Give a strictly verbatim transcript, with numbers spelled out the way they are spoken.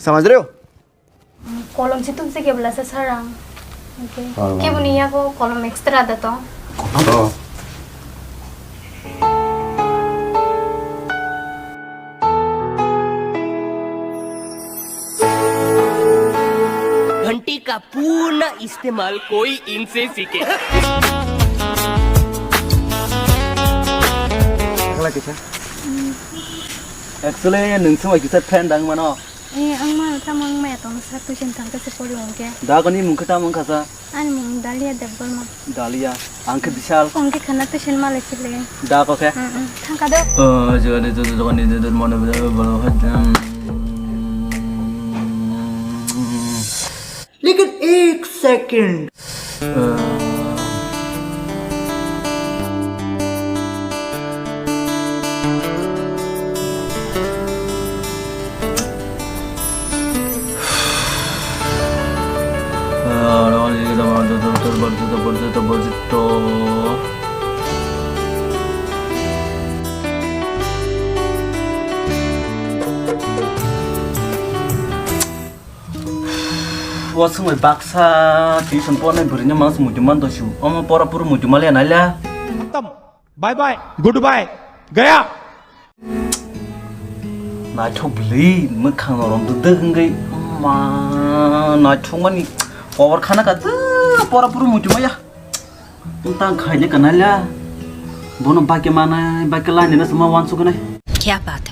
Tama jreo? Kolom si tuk se kebla sa sarang. Okay. Kolom. Kebuni yago kolom extra da to. Oh. घंटी का पूर्ण इस्तेमाल कोई इनसे सीखे। Actually, nung sung kisa fan dang mano. Eh, ang ma tamo ang maya tong sa tuition thang ka se pori ong ke. Da kani mung kata mung kasa. Ani mung Dalia Debbarma. Dalia, ang khe Bishal. Ong khe khana tuition malai sile. Da ko khe. Mm, mm. Thang ka do. Oh, jogani to jogani to mona bolo hajam. लेकिन एक second. Wasung bai baksa tuition pornai bwrwini mangsa muitu man dosu. Omo pora pura muitu maliya naila. खत्म। Bye bye. Good bye. गया। Naithok bwlwi mwkhang norom dwdwk wngwi. Ma naithok mani cover khana ka dw pora pura muitu maya. Tang khaile ka naila. Bono bakhe manai bakhe lainina sama wansuknai. क्या बात है।